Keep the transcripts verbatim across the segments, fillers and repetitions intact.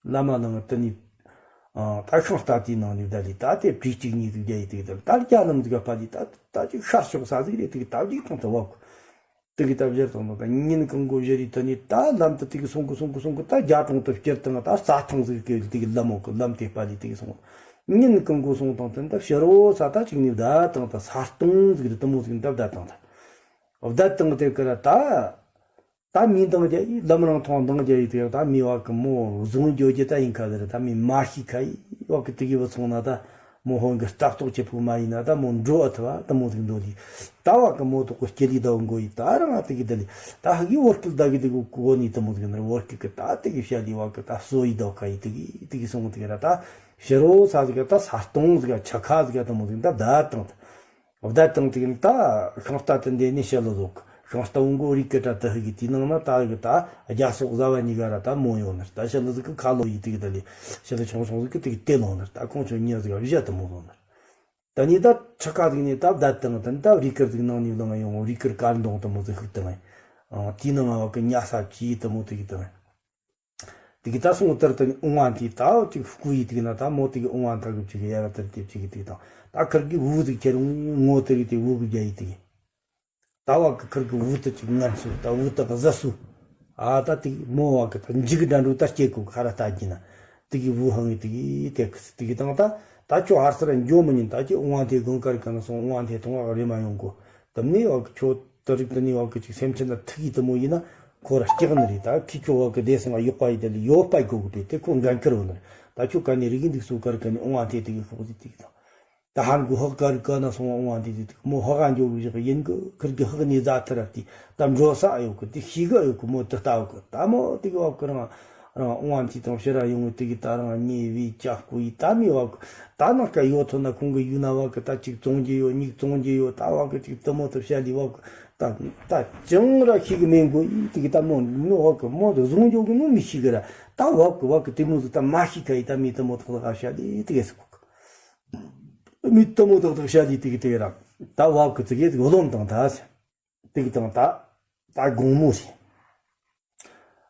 བླ་མ་ནང་དུ་ནི། ཨ་ད་ཤིང་རྟ་དེའི་ནང་ནས་བསྡད་ལས་ད་དེ་བྲིས་གཅིག་གཉིས་ཟིག་རྒྱ་ཡི་དེ་གི་ད་ད་རྒྱ་ལམ་ཟིག་ག་ཕ་ལི་ད་ད་ཅིག་ཤར་ཕྱོགས་ས་ཟིག་རེད། དེ་གི་ད་ཅིག་ཐང་དུ་བབ་གི། དེ་གི་ད་བཞུར་དང་ནོ་ད་ཉིན་གང་གོ་བཞུར་ཡི་ད་ནི་ད་ལམ་དུ་དེ་གི་སོང་གི་སོང་གི་སོང་གི་ད་རྒྱ་གྲོང་དུ་བསྐྱུར་དང་ད་རྩྭ་ཐང་ཟིག་གི་དེ་གི་ལམ་འོག་གི་ལམ་དེ་ཕ་ལི་དེ་གི་སོང་། ཉིན་གང་གོ་སོང་དང་དེ་ད་ཕྱི་རོ་ས་ད་ཅིག་ནི་བསྡད་དང་ད་ས་སྟོང་ཟིག་རེད། དེ་མོ་ཟིག་ད་བསྡད་དང་ད་བསྡད་དང་དེ་གི་ར་ད། ད་མི་འདང་རྒྱ་ཡི་ལམ་རང་ཐོང་འདང་རྒྱ་ཡི་དེ་ད་མི་བ་གི་མོ་བཟུང་འགྱོ་རྒྱུ་ད་ཡིན་ཁ་ཟེར། ད་མི་མ་ཤི་ཁ་ཡི་བ་གི་དེ་གི་བུ་ཚོང་ན་ད་མོ་ཧོན་གི་སྟབས་ཏོག་ཆེ་ཕུག་མ་ཡིན་ན་ད་མོ་འགྲོ་ཨ་ཐུ་བ་ད་མོ་ཟིག་འདོད་ལི། ད་བ་གི་མོ་ཏོག་གི་སྐྱེ་ལི་ད་འགོ་ཡི་ད་རང་ཨ་དེ་གི་ད་ལི་ད་ཧ་གི་བོར་ཀི་ད་གི་དེ་གི་གོ་ནི་ད་མོ་ཟིག་ན་བོར་ཀི་གི་ད་དེ་གི་ཤ་ལི་བ་གི་ད་སོ་ཡི་ད་ཁ་ཡི་དེ་གི་དེ་གི་སོང་དེ་གི་ར་ད་ཕྱི་རོ་ས་ཟིག་ད་ས་སྟོང་ཟིག་ཆ་ཁ་ཟིག་ད་མོ་ཟིག་ད་བསྡད་དང་། བསྡད་དང་དེ་ནི་ད་ཤིང་རྟ་དེ་འདི་ནི་ཞི་ལུ་ཟོག་ཤིང་རྟ་འུ་མགོ་རིག་གི་དྲ་དུ་ཧི་གི་དེའི་ནང་ན་ད་གི་ད་རྒྱ་སོག་བཟའ་བ་གཉིས་ཀ་ར་ད་མོ་ཡོང་ནི་ད་ཞི་ལུ་ཟིག་གི་ཁ་ལོ་ཡི་དེ་གི་ད་ལི་ཞི་ལུ་ཆུང་ཆུང་ཟིག་གི་དེ་གི་དེ་ལོང་ནི་ད་ཁོང་ཆོ་ཉི་ཟིག་བཞི་དུ་མོ་ལོང་ནི། ད་ནི་ད་ཁྲི་ཁ་ཟིག་ནི་ད་བསྡད་དང་དེ་ནི་ད་རིག་གི་ཟིག་ནང་ནི་ལང་ཡོང་རིག་གི་དཀར་འདོང་དུ་མོ་ཟིག་ཧི་དང་ཨ་དེའི་ནང་ང་བ་གི་ཉ་ས་ཅི་དུ་མོ་དེ་གི་དང་། དེ་གི་ད་སོང་ལྟར་དུ་ཨོང་བ་འདི་ད་ཅིག་སྐུ་ཡི་དེ་གི་ན་ད་མོ་དེ་གི་ཨོང་བ་ད་གི་ཅིག་ཡ་ར་ལྟར་དེ་ཅིག་གི་དེ་དང་ད་ཁིར་གི་བུ་དེ་ཁྱེར་ངོ་དེ་གི་དེ་བུ་གི་རྒྱ་ཡི་དེ་གི་ད་བ་གི་ཁིར་གི་བུ་དེ་ཅིག་ངན་སུ་ད་བུ་དེ་གི་ཟ་སུ་ཨ་ད་དེ་མོ་བ་གི་ད་འཇིག་གི་འདྲ་འགྲོ་ད་སྐྱེ་གོ་ཁ་ར་ལྟ་གི་ན་དེ་གི་བུ་ཧང་གི་དེ་གི་དེ་གི་དེ་གི་དང་ད་ད་ཁྱོད་ཧར་སར་འགྱོ་མི་ཉན། ད་ཁྱོད་ཨོང་བ་དེ་དགོན་དཀར་གི་ན་སོང་ཨོང་བ་དེ་ཐོང་བ་རེ་མ་ཡོང་གོ་དམ་ནི་བ་གི་ཁྱོད། དེ་རིགས་དེ་ནི་བ་གི་ཅིག་སེམས་ཅན་ན་ཐུག་ཡི་དེ་མོ་ཡིན་ན་ཁོ་ར་སྐྲག་ནི་རེད། ད་ཁི་ཁྱོ་བ་གི་བདེ་སོང་བ་ཡོག་པ་ཡི་དེ་ལ་ཡོག་པ་གོ་གི་དེ་དེ་ཁོ་འགན་ཁུར་བ་ནི་རེད། ད་ཁྱོ་ག་ནི་རིག་གི་འདུག་སུ་གར་ག་ནི་ཨོང་བ་དེ་དེ་གི་ཤོག་ཟིག་དེ་གི་དང་། ད་ཧར་གི་ཧག་གར་ག་ན་སོང་བ་ཨོང་བ་དེ་དེ་དེ་མོ་ཧག་ག་འཇོག་གི་བཞག་ཡིན་གི་ཁིར་གི་ཧག་ནི་ཛ་ཐི་ར་དེ་ད་འགྲོ་ས་ཡོད་གི་དེ་ཤི་གི་ཡོད་གི་མོ་དེ་ལྟ་བ་གི་ད་མོ་དེ་གི་བ་གི་རང་། རང་དབང་དེ་དང་ཕྱི་ར་ཡོང་བའི་དེ་གི་ད་རང་ཉེ་བའི་ལྕགས་སྐུ་ཡི་ད་མི་བ་གི་ད་ནང་ཀ་ཡོད་ཐོ་ན་ཁོང་གི་ཡུལ་ན་བ་གི་ད་ཅིག་བཙོང་རྒྱུ་ཡོད་མྱིག་བཙོང་རྒྱུ་ཡོད་ད་བ་གི་ཅིག་དུ་མོ་དུ་བཤད་ལི་བ་གི་ད་ད་ཅང་ར་ཤི་གི་མེད་གོ་ཡི་དེ་གི་ད་མོ་མི་བ་གི་མོ་དུ་བཟུང་འཇོག་གི་མོ་མི་ཤི་གི་ར་ད་བ་གི་བ་གི་དེ་མོ་དུ་ད་མ་ཤི་ཁ་ཡི་ད་མི་དུ་མོ་དུ་ད་བཤད་ལི་དེ་གི་སི་གོ་གི་མི་དུ་མོ་དུ་ད་བཤད་ལི་དེ་གི་དེ་གི་ར་ད་བ་གི་ཙི་གི་ཡོ་ལོམ་དང་ད་སི། དེ་གི་དང་ད་ད་དགོང་མོ་རེད།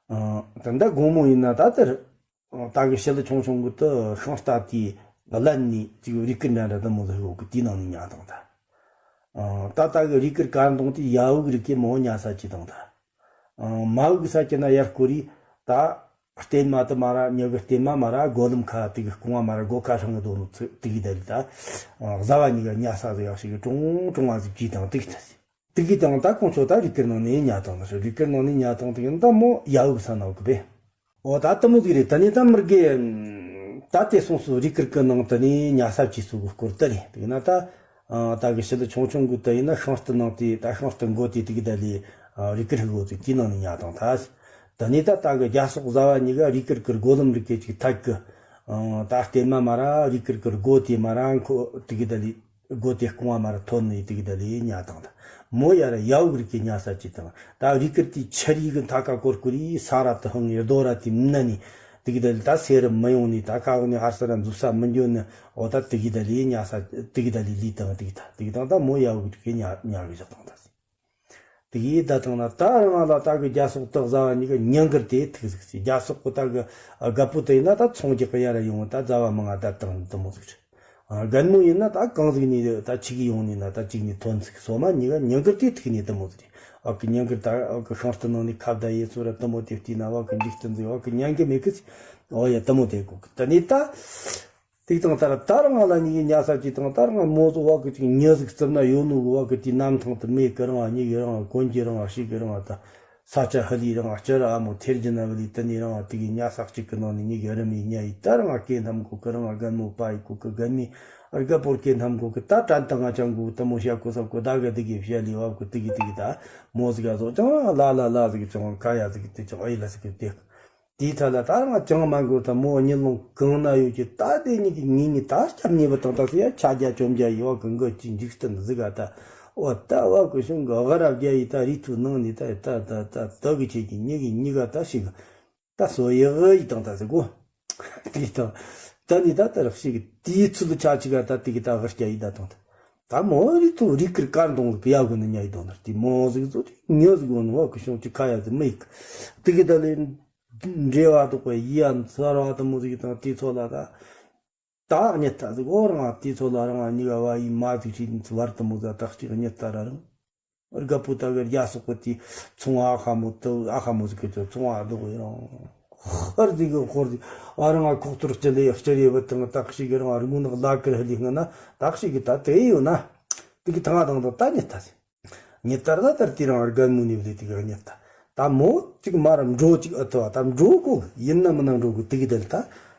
ཨ་ད་ད་དགོང་མོ་ཡིན་ན་ད་དེར་ད་གི་ཞི་ལུ་ཆུང་ཆུང་གི་དུ་ཤིང་རྟ་དེ་བླད་ནས་ཅིག་རིག་གི་འདྲ་འདྲ་དུ་མོ་ཟིག་ཡོད་གི་དེའི་ནང་ནས་ཉལ་དང་ད། ཨ་ད་ད་གི་རིག་གི་དཀར་འདོང་དེ་ཡ་འུག་རིག་གི་མོ་ཉལ་ས་ཅི་དང་ད། ཨ་མ་འུག་ས་ཅི་ན་ཡར་སྐོར་རི་ད་བསྟན་མ་དུ་མ་ར་ཉི་གི་བསྟན་མ་མ་ར་སྒོ་ལམ་ཁ་དེ་གི་རྐང་བ་མ་ར་སྒོ་ཁ་ཧྲང་གི་དོ་ནོ་ཚི་དེ་གི་ད་རི་ད། ཨ་བཟའ་བ་གཉིས་ཀ་ཉལ་ས་ཟིག་ཡག་ཞིག་གི་ཀྲུང་ཀྲུང་བ་ཟིག་ཅི་དང་དེ་གི་ད་ཟིག་དེ་གི་དང་ད་ཁོང་ཚོ་ད་རིག་གར་ནང་ནས་ཉལ་དང་ཟེར། རིག་གར་ནང་ནས་ཉལ་དང་དེ་གི་ད་མོ་ཡ་འུག་ས་ན་འུག་པས། འོ་ད་དུ་མོ་ཟིག་རེད། ད་ནི་ད་མི་དགེ་ད་དེ་སོང་སུ་རིག་གར་གི་ནང་དུ་ནས་ཉལ་ས་བཅས་སུ་གི་སྐོར་དུ་རེད། དེ་གི་ན་ད་ད་གི་ཞི་ལུ་ཆུང་ཆུང་གི་ད་ཡིན་ན་ཤིང་རྟ་ནང་དེ་ད་ཤིང་རྟ་མགོ་དེ་དེ་གི་ད་ལས་རིག་གར་ཧི་གོ་དེ་དེ་ནང་ནས་ཉལ་དང་ད། ད་ནི་ད་ད་གི་རྒྱ་སོག་བཟའ་བ་གཉིས་ཀ་རིག་གར་གི་སྒོ་ལམ་རིག་གི་ཅིག་ཐད་གི་ད་བསྟན་མ་མ་ར་རིག་གར་གི་སྒོ་དེ་མ་ར་ཁོ་དེ་གི་ད་ལས། སྒོ་དེ་རྐང་བ་མར་ཐོན་ནས་དེ་གི་ད་ལས་ཉལ་དང་ད། མོ་ཡར་ཡ་འུག་རིག་གི་ཉལ་ས་ཅི་དང་ད་རིག་གི་དེ་ཆ་རིག་གི་མཐའ་ཀ་སྐོར་སྐོར་ཡི་ས་ར་དུ་ཧང་ཡི་རྡོ་ར་དེ་མནན་ནས་དེ་གི་ད་ལས་ད་སེ་རུ་མི་ཡོང་ནས་ད་ཁ་འོག་ནས་ཧར་ས་ར་འཛུལ་ས་མི་འགྱོ་ནི་འོ་ད་དེ་གི་ད་ལས་ཉལ་ས་དེ་གི་ད་ལས་ལུས་དང་དེ་གི་ད་དེ་གི་དང་ད་མོ་ཡ་འུག་རིག་གི་ཉལ་ཉལ་གི་བཞག་དང་ད། དེ་གི་ད་དང་ན་ད་རང་ལ་ད་གི་རྒྱ་སོག་ཏུ་བཟའ་བ་གཉིས་ཀ་ཉིན་དཀར་དེ་ཐུག་ཟིག་ཟིག་རྒྱ་སོག་གི་ད་གི་རྒད་པོ་དེ་ཡིན་ན་ད་ཚོང་རྒྱག་གི་ཡར་ཡོང་ད་བཟའ་བ་མང་ང་ད་དང་དུ་མོ་ཟིག་རེད། རྒན་མོ་ཡིན་ན་ད་གང་ཟིག་ནས་ད་ཅིག་ཡོང་ནས་ན་ད་ཅིག་ནས་ཐོན་ཟིག་སོ་མ་གཉིས་ཀ་ཉིན་དཀར་དེ་ཐུག་ནས་དུ་མོ་ཟིག་རེད། ཨ་གི་ཉིན་དཀར་ད་ཨ་གི་ཤིང་རྟ་ནང་ནས་ཁ་བརྡ་ཡེ་ཚོ་ར་དུ་མོ་དེ་བལྟས་ན་བ་གི་འཇིག་རྟེན་ཟིག་བ་གི་ཉན་གི་མེད་གི་ཟིག་འོ་ཡ་དུ་མོ་དེ་གོ་གི་ད་ནི་ད། དེ་དང་ལྟར་ད་རང་ལ་ཉིད་ཀྱི་ཉལ་ས་ཅིག་དང་ད་རང་མོ་ཟོ་བ་གི་ཅིག་ཉི་ཟིག་རྩིབ་ན་ཡོད་ནོ་གི་བ་གི་དེའི་གནམ་ཐང་དུ་མེད་གི་རང་ཉིད་ཀྱི་རང་གོན་གྱི་རང་ཤེས་གི་རང་ད་ས་ཆ་ཧ་ལི་རང་སྤྱི་ར་ཨ་མོ་ཐེར་གྱི་ན་བ་ལི་དུ་ནི་རང་དེ་གི་ཉལ་ས་གཅིག་གི་ནང་ནས་ཉིད་ཀྱི་རི་མི་ཉལ་ཡི་ད་རང་སྐེ་འཐམ་གོ་གི་རང་རྒན་མོ་པ་ཡི་གོ་གི་རྒན་མི་རྒད་པོར་སྐེ་འཐམ་གོ་གི་ད་དྲན་དང་ང་ཅང་གོ་དུ་མོ་ཤ་གོ་ས་གོ་ད་གི་དེ་གི་བཤད་ལི་བ་གི་དེ་གི་དེ་གི་ད་མོ་ཟིག་ག་ཟོ་ཅང་ལ་ལ་ལ་ཟིག་ཅང་ཁ་ཡ་ཟིག་དེ་ཅང་ཨེ་ལ་ཟིག་དེ། དེའི་ཐད་ལ་ད་རང་ཅང་མ་འགོར་ད་མོ་གཉིད་ལོང་གང་ན་ཡོད་ཀྱི་ད་དེ་གཉིས་ཀྱི་ངེད་གཉིས་ད་སྐྱབས་གཉིས་པ་དང་ད་སུ་ཡ་ཆ་རྒྱ་བཅོམ་རྒྱ་ཡི་བ་གི་འགོ་ཅི་འཇིག་རྟེན་ཟིག་ག་ད་འོ་ད་བ་གི་གཞུང་གི་ཨ་རབ་རྒྱ་ཡི་ད་རི་ཐུ་ནང་ནས་ད་ད་ད་ད་ད་གི་ཆེ་གི་གཉིས་གི་གཉིས་ག་ད་ཞིག་ད་སོ་ཡི་ཨི་ཡི་དང་ད་ཟིག་གོ་དེ་དང་ད་ནི་ད་ད་རག་ཞིག་དེའི་ཚུལ་ཆ་ཅིག་ག་ད་དེ་གི་ད་ཨ་རྒྱ་ཡི་ད་དང་ད་ད་མོ་རི་ཐུ་རི་ཀིར་ཀར་འདོང་གི་ཡ་གོ་ནི་ཉ་ཡི་དང་ད་དེ་མོ་ཟིག་ཟོ་དེ་ཉོ་ཟིག་གོ་ནི་བ་གི་གཞུང་ཅི་ཁ་ཡ་ཟིག་མི་ཡིག་དེ་གི་ད་ལེ། འབྲེལ་བ་འདུག་པའི་ཡིད་ཡ་ཚར་བ་དུ་མོ་ཟིག་དང་དེ་ཚོ་ལ་ད། ད་རྙེད་ཐལ་ཟིག་འོ་རང་དེ་ཚོ་ལ་རང་གཉིས་ཀ་བ་ཡིས་མ་ཟིག་ཁྲིད་ནས་བར་དུ་མོ་ཟ་ད་གཅིག་རྙེད་ཐལ་ར་རང་། རྒད་པོ་ད་གི་རྒྱ་སོག་པོ་དེ་ཚོང་ཨ་ཁ་མོ་དུ་ཨ་ཁ་མོ་ཟིག་གི་ཚོང་ཨ་འདུག་ཡོད་རང་། ཧར་ཟིག་གི་ཧོར་ཟིག་ཨ་རང་ང་ཁོག་ཐུར་སྤྱི་ལེ་སྤྱི་རེ་བུ་དང་ད་གཅིག་གི་རང་རི་མོ་ནག་ལ་ཀིར་ཧ་ལི་སྔ་ན་ད་གཅིག་གི་ད་དེ་ཡོད་ན་དེ་གི་ཐང་ང་དང་དང་ད་རྙེད་ཐལ་ཟིག་ཉི་ལྟར་ད་ལྟར་དེ་རང་རྒན་མོ་ནི་བཟླས་དེ་ག་ཉི་ལྟ། ད་མོ་གཅིག་མ་ར་འགྲོ་གཅིག་ཨ་ཐུ་བ་ད་འགྲོ་གོ་ཡིན་ན་མིན་ན་འགྲོ་གོ་དེ་གི་དལ་ད་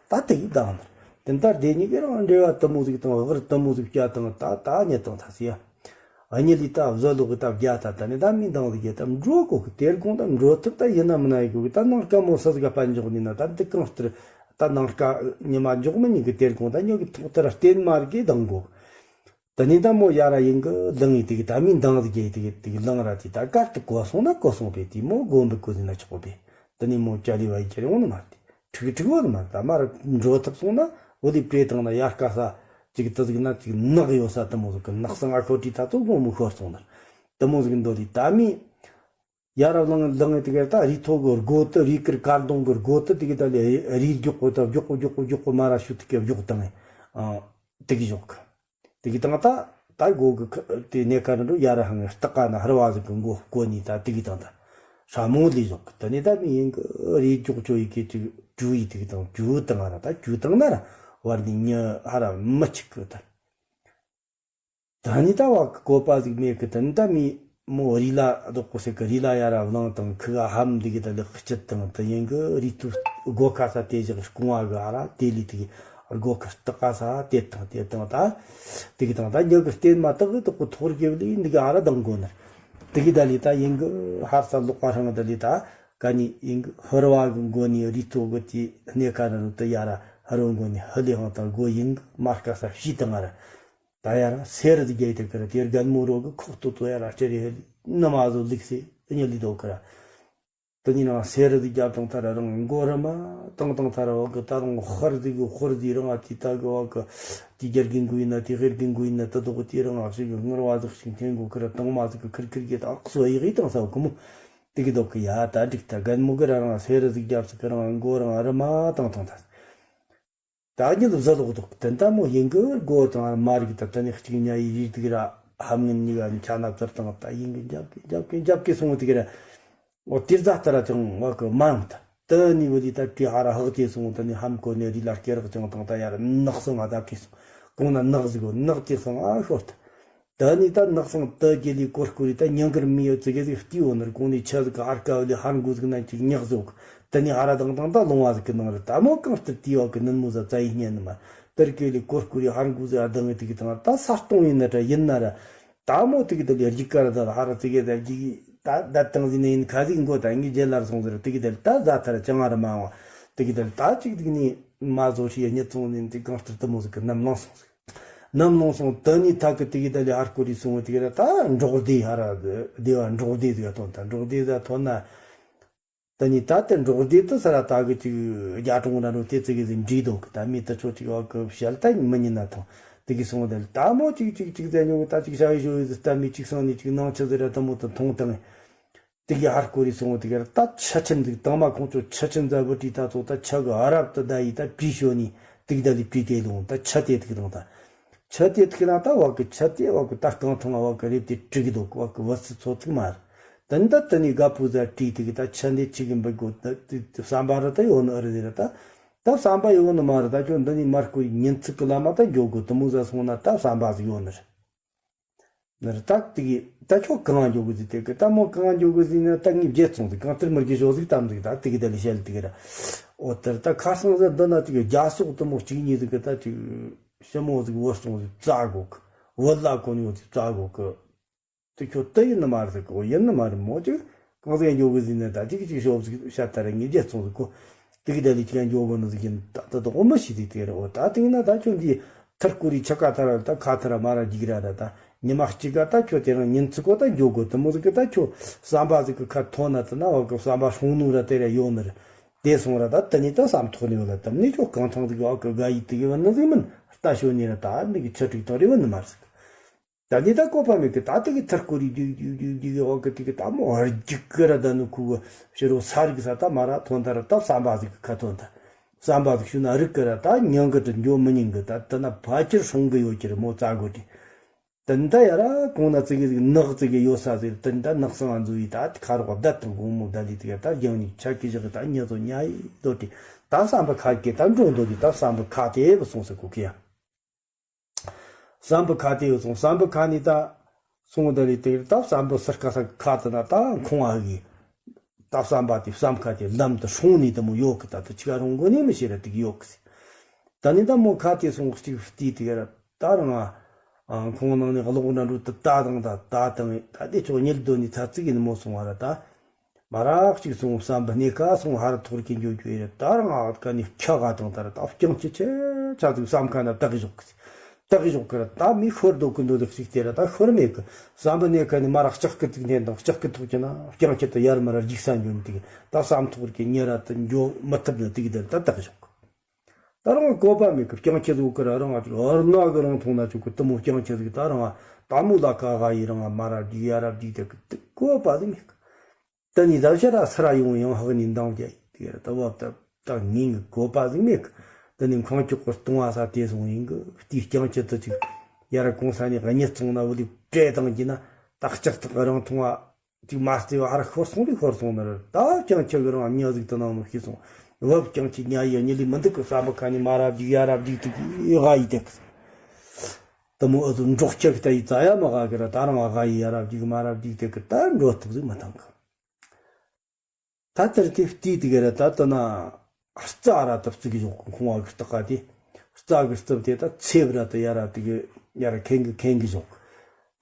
ད་དེ་གི་ད་ནར་དེ་ལྟར་དེ་གཉིས་ཀྱི་རང་འབྲེལ་བ་དུ་མོ་ཟིག་དང་ཧུར་དུ་མོ་ཟིག་བྱ་དང་ད་ད་ཉི་དང་ད་སི་ཡ། ཨ་ཉི་ལི་ད་བཟོ་ལོག་གི་ད་བརྒྱ་ད་ད་ནི་ད་མི་འདང་ཟིག་གི་ད་འགྲོ་གོ་གི་དེར་གོང་ད་འགྲོ་ཐུབ་ད་ཡིན་ན་མིན་ན་ཡི་གོ་གི་ད་ནང་དཀའ་མོ་ས་ཟིག་ག་པ་འཇོག་ནི་ན་ད་འདི་གང་ལྟར་ད་ནང་དཀའ་ཉི་མ་འཇོག་མི་ཉིད་གི་དེར་གོང་ད་ཉོ་གི་ཐོག་ལྟར་བརྟེན་མ་རིག་གི་འདང་གོ། དེ་ནས་ད་མོ་ཡ་ར་ཡིན་གི་ལང་ཡི་དེ་གི་ད་མི་འདང་ཟིག་གི་དེ་གི་དེ་གི་ལང་ར་དེ་ད་གར་དུ་གོ་སོང་ན་གོ་སོང་པས་དེ་མོ་དགོན་པའི་གོ་ཟིན་ན་ཆོག་པས། དེ་ནས་མོ་ཅ་ལི་བ་ཡི་ཁྱེར་ཡོང་ནི་མ་རེད། ཁྲིག་ཁྲིག་བོ་ནི་མ་རེད། ད་མ་ར་འགྲོ་ཐུབ་སོང་ན་འོ་དེ་བྲེ་བཏང་ན་ཡར་དཀའ་ས་ཅིག་དུ་ཟིག་ན་ཅིག་ནག་ཡོད་ས་དེ་མོ་ཟིག་གི་ནག་ས་ང་ཁོ་དྲིས་ད་ཚོ་དགོང་མོ་ཤོར་སོང་ནར་དེ་མོ་ཟིག་འདོད་དེ་ད་མི། ཡ་རབས་ལང་ལང་ངེ་དེ་གར་ད་རི་ཐོག་གི་སྒོ་དུ་རི་ཀིར་དཀར་གདོང་གི་སྒོ་དུ་དེ་གི་ད་ལེ་རི་རྒྱུག་པོ་ད་རྒྱུག་པོ་རྒྱུག་པོ་རྒྱུག་པོ་མ་ར་ཤུ་ཐིག་གི་རྒྱུག་དང་ཨ་དེ་གི་ཞོག་དེ་གི་དང་ད་ད་སྒོ་གི་དེ་གནས་ཀ་འགྲོ་ཡ་ར་ཧང་སྟག་ག་ན་ཧར་བ་ཟིག་གི་མགོ་སྐོ་ནི་ད་དེ་གི་དང་ད་ཧྲ་མོ་ལི་ཞོག་དེ་ནི་ད་མི་ཡིན་གི་རི་རྒྱུག་ཅོ་ཡི་གི་ཅིག་ཇུ་ཡི་དེ་གི་དང་ཇུ་དང་ཨ་ར་ད་ཇུ་དང་ན་ར་བར་ནི་ཉི་ཧ་ར་མི་ཆིག་གི་ད། ད་ནི་ད་བ་གི་བཀོད་པ་ཟིག་མེད་གི་དེ་ནི་ད་མི་མོ་རི་ལ་རྡོག་པོ་ཟེར་གི་རི་ལ་ཡ་ར་བླངས་དང་ཁི་ག་ཧམ་འདི་གི་ད་ལི་སྐྱིད་དང་དེ་ཡིན་གི་རི་ཐུ་སྒོ་ཁ་ས་དེ་བཞག་སྐུང་བ་གི་ཨ་ར་དེ་ལི་དེ་གི་སྒོ་ཁ་སྟག་ག་ས་དེ་དང་དེ་དང་ད་དེ་གི་དང་ད་ཉག་གི་རྟེན་མ་དག་གི་དོག་པོ་ཐོག་རྒྱབ་ལི་འདི་གི་ཨ་ར་དང་གོ་ནར་དེ་གི་ད་ལི་ད་ཡིན་གི་ཧར་ས་ལོག་པ་ཧྲང་ད་ལི་ད་ག་ནི་ཡིན་གི་ཧུར་བ་གི་མགོ་ནི་རི་ཐུ་གི་དེ་གནས་ཁ་ར་རུ་དེ་ཡ་ར་ཧུར་བ་མགོ་ནི་ཧི་ལི་ཧང་དང་སྒོ་ཡིན་གི་མར་ཁ་ས་ཤི་དང་ཨ་ར། ད་ཡ་ར་སེ་ར་ཟིག་རྒྱ་ཡི་དེ་ཀ་ར་དེ་རྒན་མོ་རོ་གི་ཁོག་ཏུ་ཏུ་ཡ་ར་ལྕེ་རེ་ཧེ་ནི་མ་ཟོ་ལིག་སེ་ཉི་ལི་དོ་ཀ་ར། དེ་ནི་རང་སེ་ར་ཟིག་རྒྱབ་དང་ཐ་ར་རང་མགོ་ར་མ་དང་དང་ཐ་ར་བ་གི་ད་རང་ཧར་ཟིག་གི་ཧོར་ཟིག་རང་ཨ་ཏི་ད་གི་བ་གི་ཏི་རྒྱ་རྒན་གུ་ཡིན་ན་ཏི་ཧེར་རྒན་གུ་ཡིན་ན་ད་དོ་གི་ཏི་རང་ཨ་ཞིག་གི་ངར་བ་ཟིག་ཞིག་འཐེན་གོ་ཀ་ར་དང་མ་ཟིག་གི་ཁིར་ཁིར་གི་ད་ཨག་སོ་ཡི་གི་དང་ས་བ་གི་མོ་ཏི་གི་དོ་གི་ཡ་ད་འགྲིག་ད་རྒན་མོ་གི་ར་རང་སེ་ར་ཟིག་རྒྱབ་ཟིག་གི་རང་མགོ་རང་ཨ་ར་མ་དང་དང་ཐ། ད་ཉིད་བཟོ་ལོག་འདུག་དེ་ལྟ་མོ་ཡིན་གི་སྒོ་དང་མ་རིག་ད་ད་ནི་གཅིག་ཉ་ཡི་རིག་དིག་ར་ཧམ་ངན་གཉིས་ཀ་ནི་ཆ་ན་བཙིར་དང་ད་ཡིན་གི་འཇབ་གི་འཇབ་གི་འཇབ་གི་སོང་དིག་ར་འོ་དིར་ཛ་ལྟ་ར་ཅང་བ་གི་མ་ཡོང་ད་དེ་ནི་བུ་ལི་ད་ཀི་ཧ་ར་ཧག་དེ་སོང་ད་ནི་ཧམ་གོ་ནི་རི་ལ་སྐེ་རག་ཅང་དང་ད་ཡ་ར་ནག་སོང་ང་ད་གི་སོང་གོང་ན་ནག་ཟིག་གོ་ནག་དེ་སོང་ཨ་ཤོར་ད། ད་ནི་ད་ནག་སང་ད་རྒྱལ་ལི་གོར་ཀུ་རི་ད་ཉང་གར་མི་ཡོད་ཙི་གེ་ཟིག་བལྟས་འོ་ནར་གོང་ནས་ཆ་ཟིག་ཧར་ཀ་བ་ལི་ཧར་འགུ་ཟིག་ན་ཅིག་ཉག་ཟོག་ད་ནི་ཧ་ར་དང་དང་ད་ལོང་བ་ཟིག་གི་ནང་ར་ད་མོ་གང་ལྟར་དེའི་བ་གི་ནུན་མོ་ཟ་ཙ་ཡི་སྙན་ནི་མ་དར་ཀེ་ལི་གོར་ཀུ་རི་ཧར་འགུ་ཟིག་ཨ་དང་ངི་དི་གི་དང་ད་ས་སྟོང་ཡིན་ན་ད་ཡིན་ན་ར་ད་མོ་དི་གི་ད་ལི་རྒྱུག་ཀ་ར་ད་ལ་ཧ་ར་ཙི་གེ་ད་རྒྱུག་ད་ད་དང་ཟིག་ནི་ཡིན་ཁ་ཟིག་མགོ་ད་ངི་རྒྱལ་ལར་སོང་ཟེར་དི་གི་ད་ལི་ད་ཟ་ཐ་ར་ཅང་ཨ་ར་མ་བ་དི་གི་ད་ལི་ད་ཅིག་དི་གི་ནི་མ་ཟོ་ཤི་ཡ་ཉི་ཚོང་ནི་དི་གང་ལྟར་དུ་མོ་ཟིག་གི་ནམ་ལངས་སོང་ཟིག་ནམ་ལངས་སོང་། དེ་ནས་ཐག་གི་དེ་གི་ད་ལི་ཧར་སྐོར་རི་སོང་བ་དེ་གི་ར་ད་འབྲོག་སྡེ་ཧ་ར་སྡེ་བ་འབྲོག་སྡེ་ཟིག་ཐོན་ད་འབྲོག་སྡེ་ཟིག་ཐོན་ན། དེ་ནས་ད་དེ་འབྲོག་སྡེ་དུ་ས་ར་ད་གི་ཅིག་རྒྱ་གྲོང་ར་རུ་དེ་ཙི་གི་ཟིག་འདྲིས་འདུག་གི་ད་མི་དུ་ཆོ་ཅིག་བ་གི་བཤད་ད་མི་ཉན་ན་ཐོང་དེ་གི་སོང་ད་ལི་ད་མོ་ཅིག་ཅིག་ཅིག་ཟེར་ཉོ་གི་ད་ཅིག་ཤ་ཡི་ཞོ་ཡི་ཟིག་ད་མི་ཅིག་སོང་ནི་ཅིག་ནང་ཆུ་ཟིག་ར་ད་མོ་དུ་འཐུང་བཏང་། དེ་གི་ཧར་སྐོར་རི་སོང་དེ་གར་ད་ཆུ་ཆེན་ཟིག་དང་མ་ཁོང་ཚོ་ཆུ་ཆེན་ཟ་བུ་བྲིས་ད་ཚོ་ད་ཆུ་གི་ཨ་རབ་ཏུ་ད་ཡི་ད་བྲིས་ཤོ་ནི་དེ་གི་ད་ལི་བྲིས་དེ་ལོང་ད་ཆུ་དེ་ཐིག་དང་ད་ཆུ་དེ་ཐིག་ན་ད་བ་གི་ཆུ་དེ་བ་གི་ད་རྐང་ཐང་བ་གི་རེབ་དེ་དྲི་གི་འདུག་བ་གི་བུ་སི་ཚོ་ཐིག་མ་རེད། དེ་འདི་དེ་ནི་དགའ་པོ་ཟ་བྲིས་དེ་གི་ད་ཆུ་འདི་ཆི་གི་འབུད་དགོ་ད་དེ་བསམ་པ་རེད་ད་ཡོད་ནི་ཨ་རེད་རེད་ད་ད་བསམ་པ་ཡོད་ནི་མ་རེད། ད་ཁྱོད་འདི་ནི་མར་སྐོར་རི་ཉིན་ཚིག་གི་ལ་མ་ད་འགྱོ་དགོ་དུ་མོ་ཟ་སོང་ན་ད་བསམ་པ་ཟིག་ཡོད་ནི་རེད། ནར་ད་དེ་གི་ད་ཁྱོད་གང་འཇོག་གི་ཟིག་དེ་གི་ད་མོ་གང་འཇོག་གི་ཟིག་ན་ད་ངས་བརྗེད་སོང་ཟིག་གང་ལྟར་མི་རྒྱུ་ཞོག་ཟིག་དམ་ཟིག་ད་དེ་གི་ད་ལི་ཤལ་དེ་གི་ར་འོ་ལྟར་ད་ཁ་སང་ཟིག་འདི་ན་དེ་གི་རྒྱ་སོག་དུ་མོ་གཅིག་གཉིས་ཟིག་གི་ད་ཅིག་ཞི་མོ་ཟིག་བུད་སོང་ཟིག་བཙལ་གོ་གི་བུད་ལ་གོ་ནི་ཡོད་ཟིག་བཙལ་གོ་གི་དེ་ཁྱོད་དེ་ཡིན་ནི་མ་རེད་ཟིག་གི་འོ་ཡིན་ནི་མ་རེད་མོ་ཅིག་གང་ཟིག་འཇོག་གི་ཟིག་ན་ད་ཅིག་ཅིག་ཞོག་ཟིག་ཤ་ད་ར་ངས་བརྗེད་སོང་ཟིག་གོ་དེ་གི་ད་ལི་ཅི་ག་འཇོག་གོ་ནི་ཟིག་ཡིན་ད་ད་དོ་མི་ཤི་ཟིག་དེ་ར་འོ་ད་དེ་ན་ད་ཁྱོད་འདི་ཐར་ཀུ་རི་ཆ་ཀ་ཐ་ར་ད་ཁ་ཐ་ར་མ་ར་འཇིག་ར་ར་ད་ཉི་མ་གཅིག་ག་ད་ཁྱོད་དེ་རང་ཉིན་ཚིག་གོ་ད་འཇོག་གོ་དུ་མོ་ཟིག་གི་ད་ཁྱོད་བསམ་པ་ཟིག་གི་ཁ་ཐོན་ན་ད་ན་བ་གི་བསམ་པ་སྲུང་ནུ་ར་དེ་ར་ཡོད་ནི་ར་དེ་སོང་ར་ད་དེ་ནི་ད་བསམ་ཐོག་ནི་ཡོད་ལ་དམ་ནི་ཁྱོད་གང་ཐང་ཟིག་གི་བ་གི་དགའ་ཡི་དེ་གི་བ་ནི་ཟིག་མིན་ལྟ་ཞོ་ནི་ར་ད་ནི་གི་ཆ་དྲུག་དང་རེ་བ་ནི་མ་ཟིག་ད་ནི་ད་བཀོད་པ་མེད་གི། ད་དེ་གི་ཐར་སྐོར་རི་རྒྱུག་རྒྱུག་རྒྱུག་རྒྱུག་གི་འོག་གི་དེ་གི་ད་མོ་རྒྱུག་གི་ར། ད་ནི་ཁུ་གི་ཕྱི་རོ་ས་རིག་ས་ད་མ་ར་ཐོན་ད་ར། ད་བསམ་པ་ཟིག་གི་ཁ་ཐོན་ད། བསམ་པ་ཟིག་ཞུ་ན་རིག་གི་ར། ད་ཉན་གི་དྲི་འགྱོ་མི་ཉན་གི། ད་ད་ན་ཕ་ཁྱེར་སྲུང་གི་ཡོད་ཀྱི་རེད། མོ་རྩ་གོ་དེ། ད་ནི་ད་ཡ་ར་གོང་ན་ཙི་གི་ཟིག་ནག་ཙི་གི་ཡོད་ས་ཟིག། ད་ནི་ད་ནག་སང་ང་འཛུལ་ཡི། ད་ཁ་རོག་བདལ་དང་གོང་མོ་བདལ་ལི་དེ་གི་ད་རྒྱང་ནི་ཆ་གི་བཞག་གི། ད་ཉ་ཚོ་ཉ་ཡི་དོ་དེ། ད་བསམ་པ་ཁ་གི་ད་འགྲོ་འདོད་དེ། ད་བསམ་པ་ཁ་དེ་བུ་སོང་ས་གོ་གི་ཡ། བསམ་པ་ཁ་དེ་ཡོད་སོང་། བསམ་པ་ཁ་ནི་ད་སོང་ད་རེད་དེ། ད་བསམ་པ་སར་ཁ་ས་ཁ་དེ་ན་ད་ཁོང་ཨ་གི་ད་བསམ་པ་དེ་བསམ་ཁ་དེ་ལམ་དུ་སྲུང་ནི་དེ་མོ་ཡོད་གི། ད་དུ་ཆི་ག་རུང་གོ་ནི་མི་ཤེས་ར་དེ་གི་ཡོད་གི། ད་ནི་ད་མོ་ཁ་དེ་སོང་གཅིག་བལྟས་དེ་ག་ར། ད་རང་ཨ་ཁོང་ནང་ནས་གློག་འདྲ་འགྲོ་དུ་ད་དང་ད་ད་དང་ད་དེ་ཆོག་ཉིལ་དོ་ནི་ཚ་ཙིག་ཡིན་མོ་སོང་བ་ར། ད་མ་རག་ཅིག་སོང་བསམ་པ་སྣེ་ཁ་སོང་ཧར་ཐོར་གྱི་འགྱོ་རྒྱུ་ཡོད། ད་རང་ཨ་ཀ་ནི་ཁྱ་ག་དང་ད་ར་ད་རྐྱང་ཅི་ཆེ་ཆ་ཟིག་བསམ་ཁ་ན་བཏགས་ཞོག་གི། བཏགས་ཞོག་གི་ར། ད་མི་ཤོར་དོ་གི་འདོད་ལག་ཅིག་དེ་ར་ད་ཤོར་མེད་གི། བསམ་པ་སྣེ་ཁ་ནི་མ་རག་ལྕགས་ཀི་ཐུག་ནས་དང་ལྕགས་ཀི་ཐུག་གི་ན་རྐྱང་ཅི་ད་ཡར་མ་ར་འཇིག་ས་འགྱོ་ནི་དེ་གི། ད་བསམ་ཐོར་གྱི་ཉེ་ར་ད་འགྱོ་མི་ཐུབ་ནི་དེ་གི་དེ་ར་ད་བཏགས་ཞོག་གི། ད་རང་བཀོད་པ་མེད་གི། རྐྱང་ཁྱེད་ཟིག་གི་ར་རང་ང་ཅིག་ཨར་ན་གི་རང་མཐོང་ན་ཅིག་གི་དུ་མོ་རྐྱང་ཁྱེད་ཟིག་ད་རང་ང་ད་མོ་ལ་ཀ་ག་ཡི་རང་ང་མ་ར་བསྒྲིགས་ཡ་ར་བསྒྲིགས་དེ་གི་དུ་བཀོད་པ་ཟིག་མེད་གི། ད་ནི་ད་ཕྱི་ར་སི་ར་ཡོང་ཡང་ཧག་ནི་འདང་རྒྱ་ཡི་དེ་ར་ད་བབ་ད་ད་ངེས་ངེས་བཀོད་པ་ཟིག་མེད་གི། ད་ནི་ཁང་ཁྱོག་གི་སྟོང་བ་ས་དེ་སོང་ཡིན་གི། དེའི་རྐྱང་ཁྱེད་དུ་ཅིག་ཡ་ར་གོང་ས་ནི་གཉིད་སོང་ན་བུ་ལི་སྤྲད་བཏང་གི་ན་ད་ལྕགས་ཐག་རང་མཐོང་བ། ཅིག་མ་བརྩེ་བ་ཧར་ཤོར་སོང་རེ་ཤོར་སོང་ནི་རེད། ད་རྐྱང་ཁྱེད་གི་རང་ཉ་ཟིག་དུ་ནང་མི་ཤེས་སོང་། བབ་རྐྱང་ཁྱེད་ཉ་ཡི་ཉི་ལི་མི་འདུག་གི། བསམ་པ་ཁ་ནི་མ་རབ་ཅིག་ཡ་རབ་ཅིག་ཏུ་གི་ཧ་ཡི་དེ་གི། དུ་མོ་ཨ་ཟུ་འབྲོག་ཁྱེད་གི་ད་ཡི་ཙ་ཡ་མ་ཧ་གི་ར། ད་རང་ཧ་ཡི་ཡ་རབ་ཅིག་མ་རབ་ཅིག་དེ་གི་ད་འགྲོ་ཐུབ་ཟིག་མི་ཐང་གི། ད་དེར་དེ་བལྟས་དེ་གི་ར་ད་དུ་ན། རྩྭ་ར་ད་བརྩི་གི་ཞོག་གི། ཁོང་བ་གི་སྟག་ག་དེ། རྩྭ་གི་རྩུབ་དེ་ད་ཚེབ་ར་ད་ཡ་ར་དེ་གི་ཡ་ར་ཁེང་གི་ཁེང་གི་ཞོག།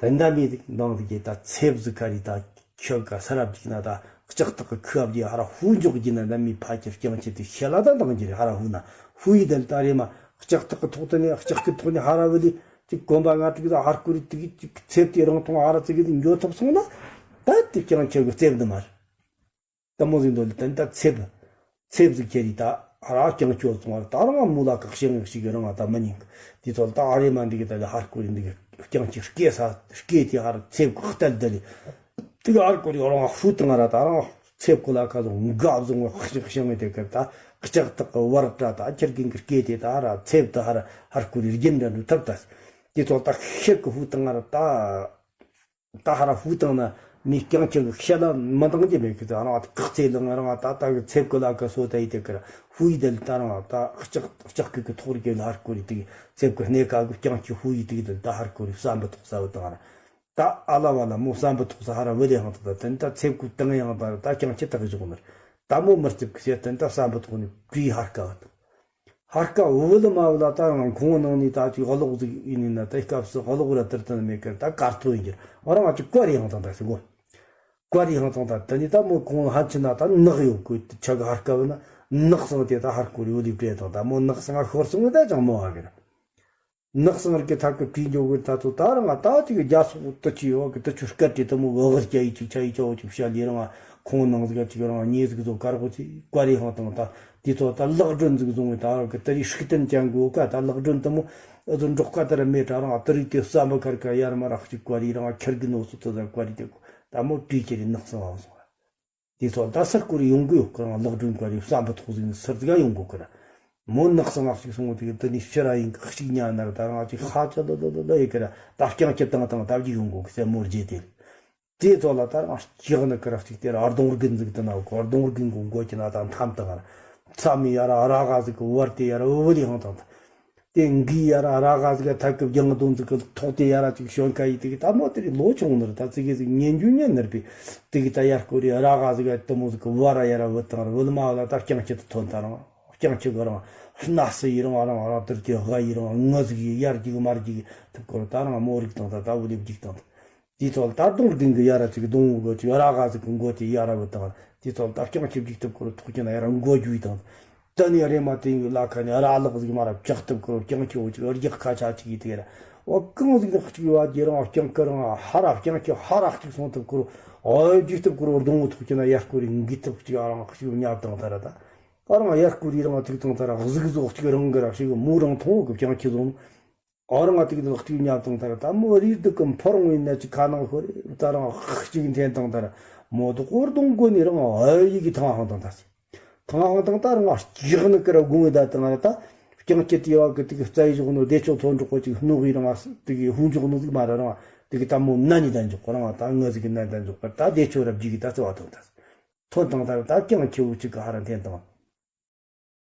ད་འདམ་མི་འདང་དེ་གི་ད་ཚེབ་ཟིག་ག་རི་ད་ཁྱོད་ག་ས་རབ་ཅིག་ན་ད་ལྕགས་ཐག་གི་ཁུ་ཨབ་ཀྱི་ཧ་ར་ཧུ་འཇོག་གི་ན། འདམ་མི་ཕ་ཁྱེར་རྐྱང་ཁྱེར་དེ་ཤེ་ལ་ད་འདང་གི་རེ་ཧ་ར་ཧུ་ན། ཧུ་ཡི་དེ་ད་རེ་མ་ལྕགས་ཐག་གི་ཐོག་ཏུ་ནས་ལྕགས་གི་ཐོག་ནས་ཧ་ར་བུ་ལི་ཅིག་གོམ་པ་ང་དྲུག་ད་ཧར་ཀུ་རི་དེ་གི་ཅིག་ཚེབ་དེ་རང་ཐོང་ཧ་ར་ཙི་གི་དེ་འགྱོ་ཐུབ་སོང་ན། ད་དེ་རྐྱང་ཁྱེར་གི་རྩེབ་འདི་མ་རེད། ད་མོ་ཟིག་འདོད་ལ་ད་ད་ཚེབ། ཚེབ་ཟིག་ཁྱེར་ཡི་ད་ར་རྐྱང་ཁྱོད་སོང་བ་ད་རང་མུ་ལ་ཁག་ཤེས་ངེས་ཤིག་རང་ང་ད་མི་ཉན་གི། དེ་ཚོ་ད་ཨ་རེ་མ་འདི་གི་ད་ལ་ཧར་ཀོ་རི་འདི་གི་རྐྱང་ཁྱི་སྐེ་ས་སྐེ་དེ་ཧར་ཚེབ་ཁག་ཏལ་ཏལ་ལི། དེ་གི་ཧར་ཀོ་རི་རང་ཧུ་དང་ར་ད་རང་ཚེབ་ཀོ་ལ་ཁ་ཟུང་འགབ་ཟུང་ཤིག་ཤེས་ངེས་དེ་གི་ད་ལྕགས་ཐག་གི་བར་ད་ད་ཁྱེར་གིན་གི་སྐེ་དེ་ད་ར་ཚེབ་ད་ཧར་ཧར་ཀོ་རི་རྒྱན་འདྲ་འདུག་ཐབ་ད། དེ་ཚོ་ད་ཤེག་གི་ཧུ་དང་ར་ད། ད་ཧ་ར་ཧུ་བཏང་ན་མི་རྐྱང་ཁྱེད་ཀྱི་ཤ་ལ་མི་འདང་རྒྱུ་མེད་གི། ད་རང་བཀག་ཚེ་ལ་ང་རང་ད་ལྟ་གི་ཚེབ་ཀྱི་ལ་ཀ་སོ་ད་ཡི་དེ་ཀར་ཧུ་ཡི་དེ་ལ་ད་རང་ད་ལྕགས་ལྕགས་ཀྱི་གི་ཐོག་རྒྱུ་ལ་ཧར་ཀོ་རི་དེ་ཚེབ་ཀྱི་སྣེ་ཀ་གི་རྐྱང་ཁྱེད་ཧུ་ཡི་དེ་ད་ཧར་ཀོ་རི་བསམ་པ་ཐོག་ས་བུ་དང་ར་ད་ཨ་ལ་བ་ལ་མོ་བསམ་པ་ཐོག་ས་ཧ་ར་བུ་ལེ་ཧང་ད་ད་དེ་ད་ཚེབ་ཀྱི་བཏང་ཡང་ད་ད་རྐྱང་ཁྱེད་ད་གི་བཞོག་ནར་ད་མོ་མི་རྩིབ་གི་ཟེར་དེ་ད་བསམ་པ་ཐོག་ནས་བྲིས་ཧར་ཀ་བ་དང་། ཧར་ཀ་བུ་ལ་མ་བུ་ལ་ད་རང་ཁོང་ནང་ནས་ད་ཅིག་གློག་ཟིག་ཡིན་ནི་ན་ད་སྐབས་སུ་གློག་ར་ཏིར་ཏིར་མེད་ཀར་ད་དཀར་ཐོ་ཡིན་གྱི་ར། རང་ང་ཅིག་ཀ་རི་ཧང་ཐང་ད་ཟེར་གོ། ཀ་རི་ཧང་ཐང་ད་དེ་ནི་ད་མོ་ཁོང་ཧ་ཅི་ན་ད་ནག་ཡོད་གོ། ཆ་གི་ཧར་ཀ་བུ་ན་ནག་སང་དེ་ད་ཧར་ཀོ་རི་བུ་ལི་བྲེ་ཐང་ད་མོ་ནག་སང་ཤོར་སོང་ད་ཅང་མོ་ཧ་གི་ར། ནག་སང་ར་གི་ཐག་གི་བྲིས་འཇོག་གི་ད་ཚོ་ད་རང་ང་ད་ཅིག་རྒྱ་སོག་ཏུ་ཆི་ཡོད་གི་ད་ཆུ་སྐད་དེ་ད་མོ་བ་གར་ཅ་ཡི་ཅིག་ཆ་ཡི་ཅའོ་ཅིག་བཤད་ལི་རང་ང་ཁོང་ནང་ཟིག་ཅིག་རང་ཉེ་ཟིག་ཚོ་དཀར་པོ་ཚེ་ཀ་རི་ཧང་ཐང་ད། དེ་ཚོ་ད་ལག་སྒྲོན་ཟིག་བཟུང་བའི་ད་ར་གི་ད་རི་ཧྲིག་སྟན་ཅན་གོ་ཀ་ད་ལག་སྒྲོན་དུ་མོ་ཨ་ཚོ་འབྲོག་ཀ་ད་ར་མེད་ད་རང་ད་རི་དེ་བསམ་པ་ཁར་ཀ་ཡར་མ་ར་གཅིག་ཀ་རི་རང་ཁྱེར་གི་ནོ་སུ་ད་ད་ཀ་རི་དེ་གོ་ད་མོ་བྲིས་ཁྱེར་རི་ནག་སང་བ་སོང་། དེ་ཚོ་ད་སར་ཀོ་རི་ཡོང་གི་ཡོད་ཀ་རང་ལག་སྒྲོན་ཀ་རི་བསམ་པ་ཐོག་ཟིག་ནི་སར་ཟིག་ཡོང་གོ་ཀ་ར་མོ་ནག་སང་ཨ་གཅིག་སོང་བ་དེ་གི་ད་ནི་ཕྱི་ར་ཡིན་གི་གཅིག་ཉ་ན་ར་ད་རང་གཅིག་ཧ་ཅ་ལ་ལ་ལ་ལ་ཡི་ཀ་ར་ད་རྐྱང་ཁྱེར་དང་དང་ད་བརྒྱུད་ཡོང་གོ་གི་སེ་མོར་རྗེས་དེ། དེའི་ཐོག་ལ་ད་རང་སྐྱག་ནི་ཀི་ར་གཅིག་དེ་ར་ཨར་སྡོང་རྒན་ཟིག་དེ་ན་གོ་ཨར་སྡོང་རྒན་གོ་མགོ་ཅི་ན་ད་འཐམ་དང་ར་མཚམས་ཡ་ར་ར་ག་ཟིག་གི་བར་དེ་ཡ་ར་བུ་ལི་ཧང་དང་ད་དེ་འགི་ཡ་ར་ར་ག་ཟིག་ཐད་ཀི་རྒྱང་རྡོང་ཟིག་གི་ཐོག་དེ་ཡ་ར་ཅིག་ཤོན་ཁ་ཡི་དེ་གི་ད་མོ་དེ་རི་ལོ་ཆུང་ནི་ར་ད་ཙི་གི་ཟིག་ཉན་རྒྱུ་ཉན་ནི་ར་པི་དེ་གི་ད་ཡར་སྐོར་རི་ར་ག་ཟིག་དེ་མོ་ཟིག་གི་བར་ཡ་ར་བུ་དང་ར་བུ་ལི་མ་ལ་ད་རྐྱང་ཁྱེད་དུ་ཐོན་ད་རང་རྐྱང་ཁྱེད་གི་རང་སྣ་སི་ཡི་རང་རང་རང་དེར་དེ་ཧ་ཡི་རང་ངུ་ཟིག་ཡི་ཡར་རྒྱུག་མར་རྒྱུག་ཐུབ་སྐོར་ད་རང་མོ་རིག་དང་ད་ད་བུ་ལི་རྒྱུག་དང་ད། དེའི་ཚོ་ལ་ད་སྡོང་རྒན་གི་ཡ་ར་ཅིག་སྡོང་བོ་གོ་ཅིག་ར་ག་ཟིག་གི་མགོ་དེ་ཡ་ར་བུ་དང་། དེའི་ཚོ་ལ་ད་རྐྱང་ཁྱེར་རྒྱུག་ཐུབ་ཁོ་རུ་ཐོག་ཅན་ཡ་ར་མགོ་རྒྱུག་དང་། ད་ནི་རེ་མ་དེ་ཡི་ལ་ཁ་ནས་ར་ལག་ཟིག་མ་ར་བཅག་ཐུབ་ཁོ་རུ་རྐྱང་ཁྱེར་བོ་ཅིག་རྒྱག་ཁ་ཆ་ཅིག་ཡི་དེ་ར། འོ་གང་ཟིག་ནི་གཅིག་བ་རྒྱེ་རང་རྐྱང་ཁ་རང་ཧ་ར་རྐྱང་ཁྱེར་ཧ་ར་གཅིག་སོང་ཐུབ་ཁོ་རུ། འོ་རྒྱུག་ཐུབ་ཁོ་རུ་སྡོང་བོ་ཐོག་ཅན་ཡར་སྐོར་རི་འགི་ཐུབ་གཅིག་རང་གཅིག་ཉར་དང་ད་ར་ད། ཨ་རང་ཡར་སྐོར་རི་རང་ཐུག་དང་ད་ར་གཟིག་ཟོག་གཅིག་རང་གི་ར་ཞིག་མོ་རང་མཐོང་གི་རྐྱང་ཁྱེར་བཟུང་། ཨོ་རང་ང་ཏིག་ཏིག་གཅིག་ཉལ་བཏང་ཐལ། ད་མོ་རིགས་འདི་གི་འཕོར་འོང་ཡིན་ན་ཅིག་ཁ་ནང་ཤོར་རེ། ད་རང་ཨ་གཅིག་འཐེན་བཏང་ཐལ། མོ་དུ་ཀོར་དུང་གོ་ནི་རང་ཨ་ཡི་གི་ཐང་ཧང་བཏང་ཐལ། ཐང་ཧང་བཏང་ད་རང་ཨ་ལྕགས་ནི་ཀི་ར་དགུང་བའི་ད་དང་ར་ད། རྐྱང་སྐྱིད་དེ་བ་གི་ཏིག་རྩ་ཡི་འཇོག་ནོ་བདེ་ཆོག་ཐོན་འགྲོ་གོ་ཅིག་སྣུག་གི་རང་ཨ་ཏིག་ཧུང་འཇོག་ནོ་ཟིག་མ་ར་རང་ཨ་ཏིག་ད་མོ་ན་ནི་ད་འཇོག་གོ་རང་ཨ་ད་ང་ཟིག་གི་ན་ད་འཇོག་གོ་ད་བདེ་ཆོག་ར་བརྗིད་གི་ད་རྩི་བ་ཐོན་ཐལ། ཐོན་བཏང་ད་ད་རྐྱང་ཁྱེའུ་གཅིག་གི་ཧ་ར་འཐེན་བཏང་།